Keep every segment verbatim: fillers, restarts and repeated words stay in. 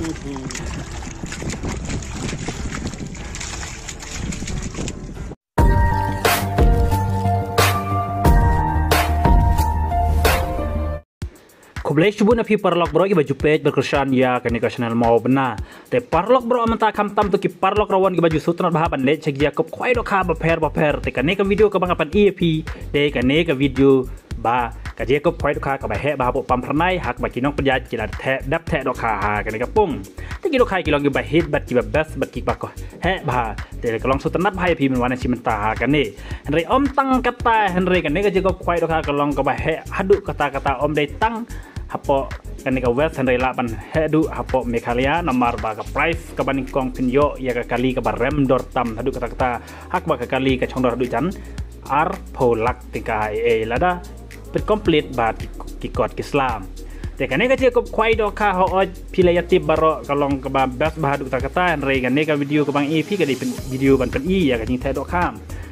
Khublei shibun ïa phi paralok baroh kiba ju peit bad kyrshan ïa kane ka channel Mawbynna. Te paralok baroh mynta khamtam to ki paralok rawon kiba ju sngewtynnat bha ban leit sha ki jaka khwai dohkha bapher bapher. Te kane ka video kaba nga pyni ïa phi, te kane ka video ba ka jaka khwai dohkha kaba heh bha hapoh Pamphyrnai, ha kaba ki nongpynïaid ki la theh, dep theh dohkha ha kane ka pung. Te ki dohkha ki long kiba hit bad kiba best bad kiba heh bha. Te ka long sngewtynnat bha ïa phi ban wan shim bynta ha kane. Hynrei ym tang katta, hynrei kane ka jaka khwai dohkha ka long kaba heh haduh katta katta, ym dei tang hapoh kane ka West, hynrei lah ban heh haduh hapoh Meghalaya, namar ba ka price kaba nyngkong phin ïoh ïa ka kali kaba rem dor tam haduh katta katta, ha kaba ka kali ka shong dor haduh jan arphew lak tyngka, eh, eh, lada pynkomplete bad ki, ki kot ki sla. Te kane ka jaka khwai dohkha, hooid phi la ïa tip baroh ka long kaba best bha haduh katta katta, hynrei kane ka video kaba nga ai ïa phi ka dei pyn, video ban pyni ïa ka jingtheh dohkha.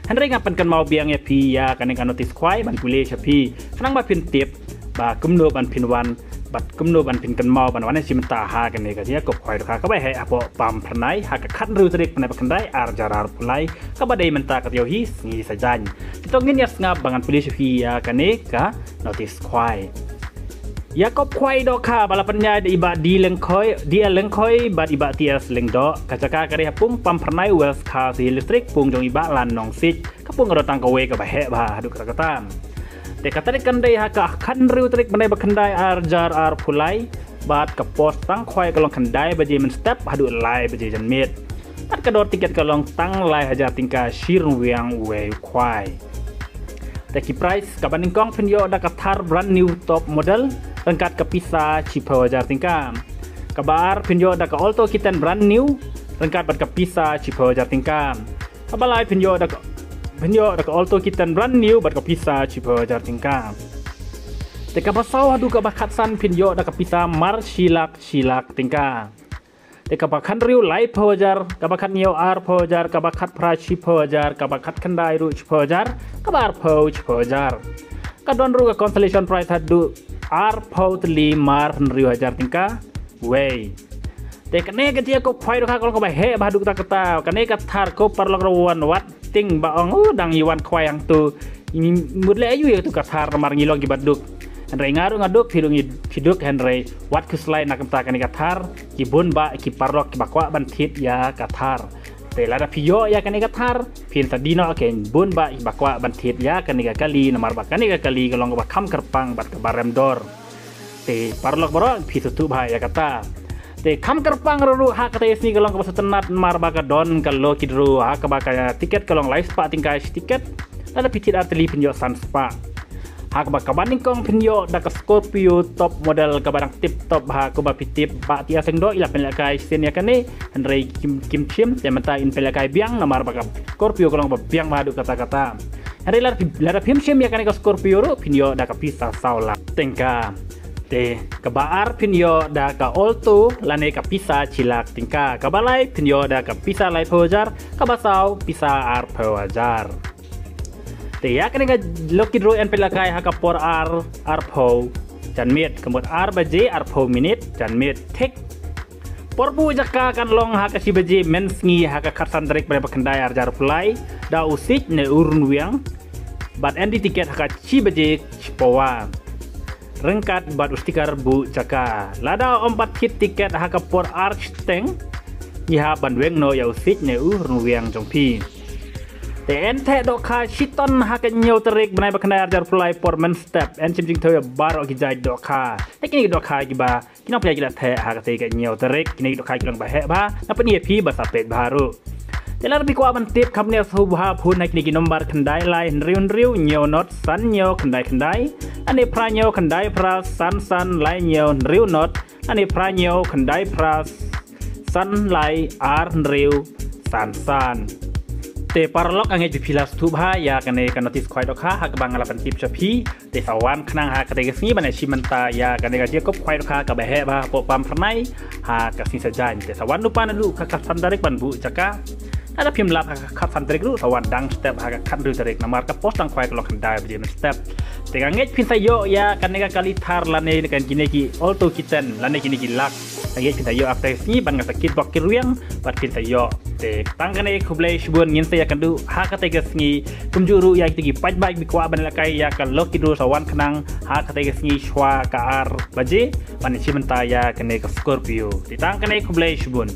Hynrei nga pynkynmaw biang ïa phi ïa kane ka notice khwai ban pule sha phi khnang ba phin tip ba kumno ban phin wan bad kumno ban phin kynmaw ban wan shim bynta ha kane ka jaka khwai dohkha kaba heh hapoh Pamphyrnai ha ka khathynriew tarik bnai ba khyndai arhajar arphew lai, kaba dei mynta ka taïew hi sngi Saitjaiñ. Te to ngin ïa sngap ba ngan pule sha phi ïa kane ka notice khwai. Jaka khwai dohkha ba la pynïaid da i Bah D Lyngkhoi, D L Lyngkhoi bad i Bah T S Lyngdoh. Ka jaka ka dei ha pung Pamphyrnai, West Khasi Hills District, pung jong i Bah Lan Nongsiej. Ka pung ka don tang kawei kaba heh bha haduh katta katta. Te ka tarik kan dei ha ka khathynriew tarik bnai ba khyndai arhajar arphew lai, bad ka por sdang khwai ka long khyndai baje mynstep haduh lai baje janmiet. Bad ka dor tiket ka long tang lai hajar tyngka shi ryngwiang uwei u khwai. Te ki price, kaba nyngkong phin ïoh da ka Thar brand new top model ryngkat ka pisa shiphew hajar tyngka. Kaba ar phin ïoh da ka Alto K ten brand new ryngkat bad ka pisa shiphew hajar tyngka. Kaba lai phin ïoh da ka, phin ïoh da ka Alto K ten brand new bad ka pisa shiphew hajar tyngka. Te kaba saw haduh kaba khatsan phin ïoh da ka pisa mar shi lak shi lak tyngka. Te kaba khathynriew laiphew hajar, kaba khathynñiew arphew hajar, kaba khatphra shiphew hajar, kaba khatkhyndai ruh shiphew hajar, kaba arphew shiphew hajar. Ka don ruh ka consolation prize haduh arphew tylli mar hynriew hajar tyngka. Wei. Te kane ka jaka khwai dohkha ka long kaba heh bha haduh katta katta. Kane ka Thar ko paralok rawon, wat tieng ba ong, oh, dang ïa wan khwai hangto. Ngi mut leh aïu ïa kato ka Thar namar ngi long kiba duk. Hynrei nga ruh nga duk, phi ruh ngi phi duk, hynrei wat khuslai na ka bynta kane ka Thar, ki bun bah ki paralok kiba kwah ban thied ïa ka Thar. Te lada phi ïoh ïa kane ka Thar, phin sa dih noh, ki bun bah kiba kwah ban thied ïa kane ka kali namar ba kane ka kali ka long kaba kham kyrpang bad kaba rem dor. Te paralok baroh phi sngewthuh bha ïa kata. Te kham kyrpang ruh ruh ha kata ka sngi ka long kaba sngewtynnat namar ba ka don ka lucky draw ha kaba ka tiket ka long lai spah tyngka shi tiket. Lada phi thied ar tylli phin ïoh san spah. Ha kaba kaba nyngkong phin ïoh da ka Scorpio top model kaba dang tip top ha kaba phi tip Bah T S Lyngdoh i la pynlehkai shisien ïa kane. Hynrei kim, kim shim, te mynta in pynlehkai biang namar ba ka Scorpio ka long ba biang bha haduh katta katta. Hynrei lada phi, lada phim shim ïa kane ka Scorpio ruh phin ïoh da ka pisa saw lak tyngka. Te kaba ar phin ïoh da ka Alto lane ka pisa shi lak tyngka. Kaba lai phin ïoh da ka pisa laiphew hajar, kaba saw pisa arphew hajar. Te ïa kane ka lucky draw yn pynlehkai ha ka por ar, arphew janmiet, ka mut ar baje arphew minit janmiet thik. Por buh jaka kan long ha ka shi baje mynsngi ha ka khatsan tarik bnai ba khyndai arhajar arphew lai da u siej ne u rynwiang. Bad yn die tiket ha ka shi baje shipawa ryngkat bad u sticker buh jaka. Lada ym pat thied tiket ha ka por ar shiteng, ngi hap ban weng noh ïa u siej ne u rynwiang jong phi. Te yn theh dohkha shiton ha ka hynñiew tarik bnai ba khyndai arhajar arphew lai por mynstep. Yn shim jingthew ïa baroh ki jait dohkha. Te kine ki dohkha kiba ki nongpynïaid ki la theh ha kata ka hynñiew tarik, kine ki dohkha ki long ba heh bha, nga pyni ïa phi ba sa peit bha ruh. Te lada phi kwah ban tip kham bniah sngewbha, phone ha kine ki nombar: khyndai lai hynriew hynriew hynñiew not san hynñiew khyndai khyndai, lane phra hynñiew khyndai phra san san lai hynñiew hynriew not, lane phra hynñiew khyndai phra san lai ar hynriew san san. Te paralok, nga ngeit ba phi la sngewthuh bha ïa kane ka notice khwai dohkha ha kaba nga la pyntip sha phi. Te sa wan khnang ha kata ka sngi ban ïa shim bynta ïa kane ka jaka khwai dohkha kaba heh bha hapoh Pamphyrnai ha ka sngi Saitjaiñ. Te sa wan lypa naduh ka khatsan tarik ban buh jaka. Lada phim lap ha ka khatsan tarik ruh, sa wan dang step ha ka khathynriew tarik, namar ka pos dang khwai ka long khyndai baje mynstep. Te nga ngeit phin sa ïoh ïa kane ka kali Thar lane kane kine ki Alto Kitten lane kine ki Lux. Nga ngeit phin sa ïoh ha katei ka sngi, bad nga sa kit bok kit rwiang bad phin sa ïoh. Te tang kane, khublei shibun, ngin sa ïakynduh ha katei ka sngi. Kumjuh ruh ïa kita ki paidbah kiba kwah ban lehkai ïa ka lucky draw, sa wan khnang ha katei ka sngi shwa ka ar baje ban shim bynta ïa kane ka Scorpio. Te tang kane, khublei shibun.